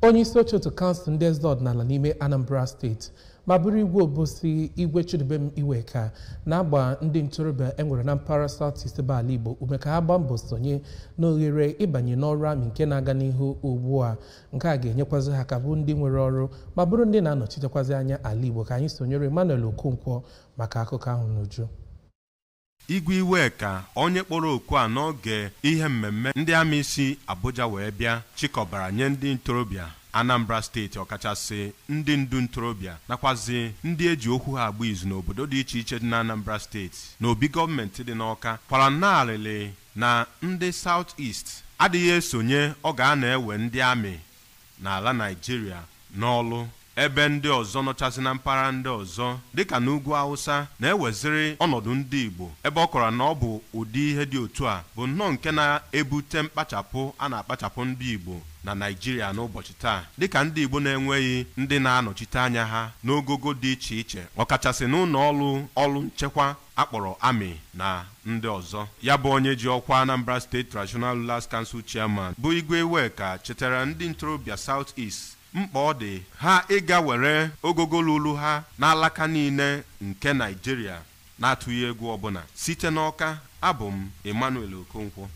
Onye isi oche otu kansụl ndị eze ọdịnala n'ime Anambra Steeti ma bụrụ Igwe Obosi, Igwe Chidubem Iweka, na-agba ndị ntorobịa enwere na mpaghara South East bụ ala Igbo ume ka ha gbaa mbọ sonye n'oghere ịbanye n'ọrụ amị nke na-aga n'ihu ugbu a. Nke a ga-enyekwazi ha ka bụ ndị nwere ọrụ ma bụrụ ndị na-anọchitekwazi anya ala Igbo. Ka anyị sonyere Emmanuel Okonkwo maka akụkọ ahụ n'uju. Igwe Iweka, onye kpọrọ oku a n'oge ihe mmemme ndị amị si Abuja wee bịa chịkọbara nye ndị ntorobịa Anambra Steeti, ọkachasị ndị ndu ntorobịa nakwazi ndị eji okwu ha agba izu n'obodo dị iche iche dị na Anambra Steeti na obi gọọmenti dị n'Ọka, kwara nnarịrị na ndị South East adịghị esonye ọ ga na-ewe ndị amị n'ala Naịjirịa n'ọlụ, ebe ndị ọzọ nọchasị na mpaghara ndị ọzọ dịka n'ugwu Awụsa na-eweziri ọnọdụ ndị Igbo, ebe ọ kọrọ na ọ bụ ụdị ihe dị otu a bụ nnọọ nke na-ebute mkpachapụ a na-akpachapụ ndị Igbo na Naịjirịa n'ụbọchị taa, dịka ndị Igbo na-enweghị ndị na-anọchite anya ha n'ogogo dị iche iche, ọkachasị n'ụlọ ọrụ ọrụ nchekwa akpọrọ amị na ndị ọzọ. Ya bụ onye ji ọkwa Anambra State Traditional Rulers Council Chairman bụ Igwe Iweka chetara ndị ntorobịa South East mkpa ọ dị ha ịga were ogogo lulu ha n'alaka niile nke Naịjirịa na-atụghị egwu ọbụla. Site n'Ọka, abụ m Emmanuel Okonkwo.